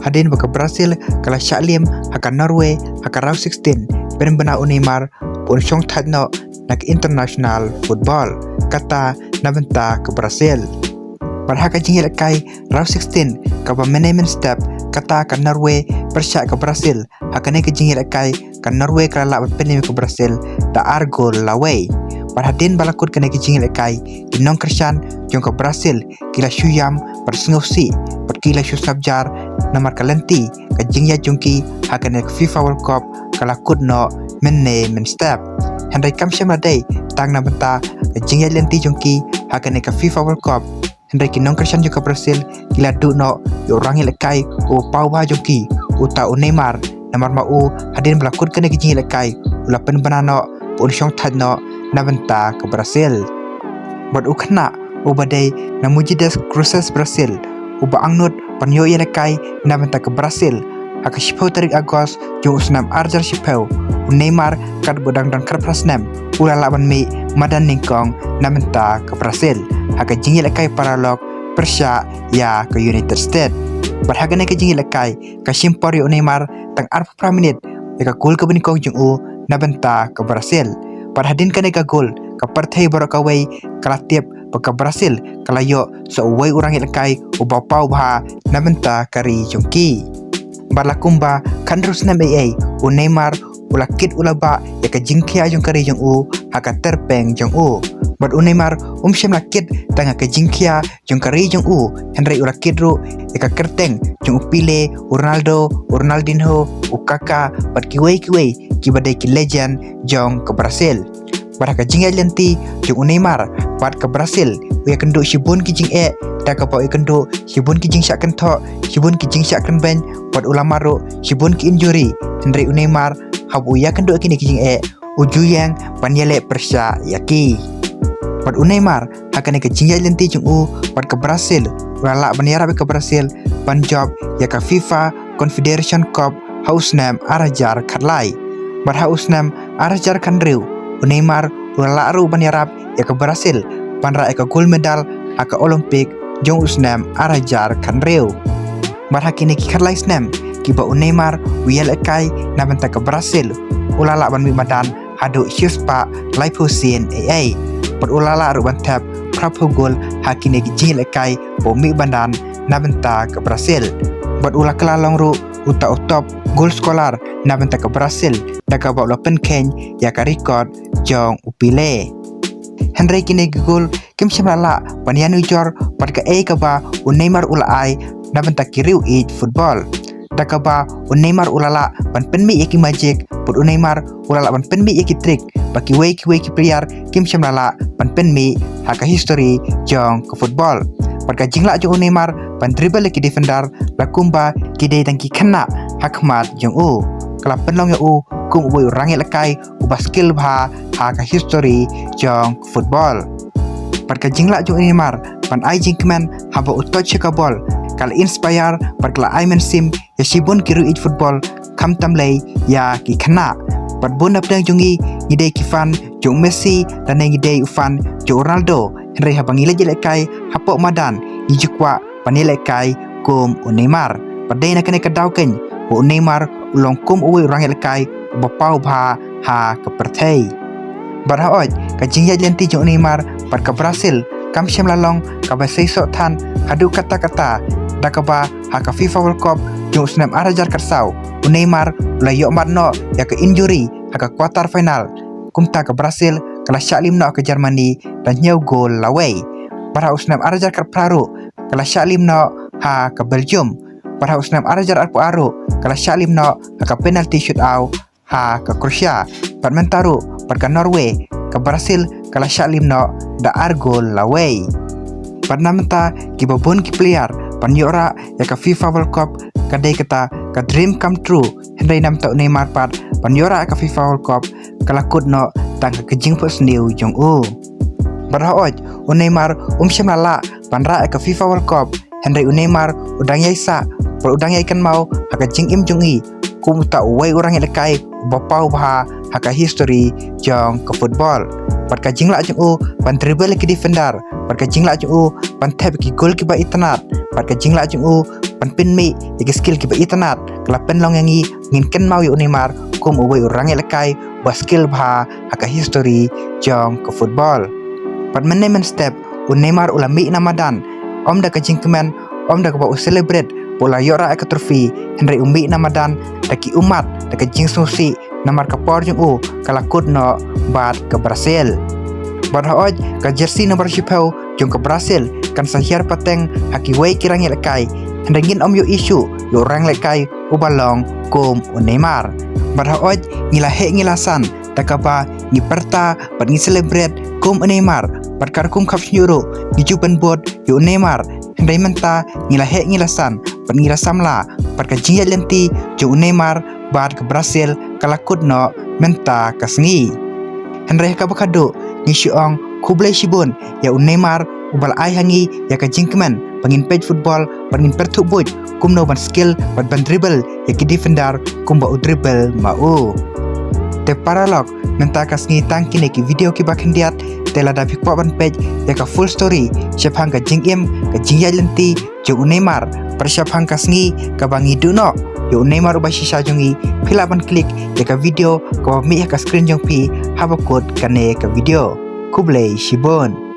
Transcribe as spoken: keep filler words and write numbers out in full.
hadien ba ka Brazil ka la shah lim ha ka Norway ha ka round sixteen, pynbna u Neymar ba un shong thait noh na ka international football, kata na bynta ka Brazil. Bad ha ka jingïalehkai round sixteen kaba mynne mynstep, kata ka Norway pyrshah ka Brazil, ha kane ka jingïalehkai ka Norway ka la lah ban pynïap ïa ka Brazil da ar gol la wei. Bad hadien ba la kut kane ka jingïalehkai, ki nongkyrshan jong ka Brazil ki la shu ïam bad sngewsih bad ki la shu sngap jar, namar ka lynti ka jingïaid jong ki ha kane ka FIFA World Cup ka la kut noh mynne mynstep. Hynrei kam shym la dei tang na bynta ka jingïaid lynti jong ki ha kane ka FIFA World Cup, hynrei ki nongkyrshan jong ka Brazil ki la duh noh ïa u rangïalehkai u paw bha jong ki, uta u Neymar, namar ma u hadien ba la kut kane ka jingïalehkai u la pynbna noh ba un shong thait noh na bynta ka Brazil. Bad u khynnah uba dei na Mogi das Cruzes, Brazil, uba angnud ban ïoh ïalehkai na bynta ka Brazil ha ka shiphew tarik August jong u snem ar hajar shiphew, u Neymar katba u dang don khatphra snem u la lah ban mih madan nyngkong na bynta ka Brazil ha ka jingïalehkai paralok pyrshah ïa ka United States. Bad ha kane ka jingïalehkai ka shim por ïa u Neymar tang arphew phra minit ïa ka gol kaba nyngkong jong u na bynta ka Brazil. Bad hadien kane ka gol, ka pyrthei baroh kawei ka la tip ba ka Brazil ka la ïoh sa uwei u rangïalehkai uba paw bha na bynta ka ri jong ki. Bad la kumba khathynriew snem ei ei, u Neymar u la kit u la bah ïa ka jingkhia jong ka ri jong u ha ka tyrpeng jong u. Bad u Neymar um shym la kit tang ha ka jingkhia jong ka ri jong u, hynrei u la kit ruh ïa ka kyrteng jong u Pele, u Ronaldo, u Ronaldinho, u Kaka bad kiwei kiwei kiba dei ki legend jong ka Brazil. Bad ha ka jingïaid lynti jong u Neymar bad ka Brazil, u ïakynduh shibun ki jingeh, da kaba u ïakynduh shibun ki jingshah kynthoh, shibun ki jingshah kynbeiñ, bad u la mad ruh shibun ki injury, hynrei u Neymar haba u ïakynduh ïa kine ki jingeh u ju ïeng ban ïaleh pyrshah ïa ki. Bad u Neymar ha kane ka jingïaid lynti jong u bad ka Brazil, u la lah ban ïarap ïa ka Brazil ban jop ïa ka FIFA Confederation Cup ha u snem ar hajar khatlai. Bad ha u snem ar hajar khathynriew, u Neymar u la lah ruh ban ïarap ïa ka Brazil ban rah ïa ka gold medal ha ka Olympic jong u snem ar hajar khathynriew. Bad ha kine ki khatlai snem kiba u Neymar u ïalehkai na bynta ka Brazil, u la lah ban mih madan haduh shispah laiphew sien ei ei. Bad u la lah ruh ban thep phraphew gol ha kine ki jingïalehkai ba u mih madan na bynta ka Brazil. Bad u la kylla long ruh uta u top goal scorer na bynta ka Brazil, da kaba u la pynkheiñ ïa ka record jong u Pele. Hynrei kine ki gol kim shym la lah ban ïanujor bad kaei kaba u Neymar u la ai na bynta ki riew ïeit football. Da kaba u Neymar u la lah ban pynmih ïa ki magic, bad u Neymar u la lah ban pynmih ïa ki trick ba kiwei kiwei ki player kim shym la lah ban pynmih ha ka history jong ka football. Bad ka jinglah jong u Neymar ban dribble ïa ki defender la kumba ki dei tang ki khynnah ha khmat jong u. Ka la pynlong ïa u kum uwei u rangïalehkai uba skill bha ha ka history jong ka football. Bad ka jinglah jong u Neymar ban ai jingkmen haba u touch ïa ka bol ka la inspire bad ka la ai mynsiem ïa shibun ki riew ïeit football, khamtam lei ïa ki khynnah. Bad bun na pdeng jong ngi ngi dei ki fan jong u Messi lane ngi dei u fan jong u Ronaldo, hynrei haba ngi leit ïalehkai hapoh madan ngi ju kwah ban ïalehkai kum u Neymar. Bad dei na kane ka daw keiñ ba u Neymar u long kum uwei u rangïalehkai uba paw bha ha ka pyrthei. Bad hooid, ka jingïaid lynti jong u Neymar bad ka Brazil kam shym la long kaba seisoh than haduh katta katta, da kaba ha ka FIFA World Cup jong u snem ar hajar khatsaw, u Neymar u la ïoh mad noh ïa ka injury ha ka quarter final. Kumta ka Brazil ka la shah lim noh ha ka Germany da hynñiew gol la wei. Bad ha u snem ar hajar khatphra ruh ka la shah lim noh ha ka Belgium. Bad ha u snem ar hajar arphew ar ruh ka la shah lim noh ha ka penalty shootout ha ka Croatia. Bad mynta ruh bad ka Norway, ka Brazil ka la shah lim noh da ar gol la wei. Bad na mynta kiba bun ki player ban ïoh rah ïa ka FIFA World Cup ka dei kata ka dream come true, hynrei na mynta u Neymar pat ban ïoh rah ïa ka FIFA World Cup ka la kut noh tang ha ka jingphohsniew jong u. Bad hooid, u Neymar um shym la lah ban rah ïa ka FIFA World Cup, hynrei u Neymar u dang ïai sah bad u dang ïai kynmaw ha ka jingim jong ngi kum uta uwei u rangïalehkai uba paw bha ha ka history jong ka football. Bad ka jinglah jong u ban dribble ïa ki defender, bad ka jinglah jong u ban thep ïa ki gol kiba itynnad, bad ka jinglah jong u ban pynmih ïa ki skill kiba itynnad ka la pynlong ïa ngi ngin kynmaw ïa u Neymar kum uwei u rangïalehkai ba skill bha ha ka history jong ka football. Bad mynne mynstep u Neymar u la mih na madan, ym da ka jingkmen, ym da kaba u celebrate ba u la ïoh rah ïa ka trophy, hynrei u mih na madan da ki ummat, da ka jingsngewsih namar ka por jong u ka la kut noh bad ka Brazil. Bad hooid ka jersey number shiphew jong ka Brazil kan sa hiar pateng ha kiwei ki rangïalehkai, hynrei ngin ym ïohi shuh ïa u rangïalehkai uba long kum u Neymar. Bad hooid ngi la heh ngi la san da kaba ngi pyrta bad ngi celebrate kum u Neymar, bad katkum khapshngiuh ruh ngi ju pynbud ïa u Neymar, hynrei mynta ngi la heh ngi la san bad ngi la samla bad ka jingïaid lynti jong u Neymar bad ka Brazil ka la kut noh mynta ka sngi. Hynrei ha kaba khadduh ngi shu ong khublei shibun ïa u Neymar uba la ai ha ngi ïa ka jingkmen ba ngin peit football bad ngin pyrthuh buit kumno ban skill bad ban dribble ïa ki defender kumba u dribble ma u. Te paralok, mynta ka sngi tang kine ki video kiba khyndiat, te lada phi kwah ban peit ïa ka full story shaphang ka jingim, ka jingïaid lynti jong u Neymar, bad shaphang ka sngi kaba ngi duh noh ïa u Neymar uba shisha jong ngi, phi lah ban click ïa ka video kaba mih ha ka screen jong phi haba kut kane ka video. Khublei shibun.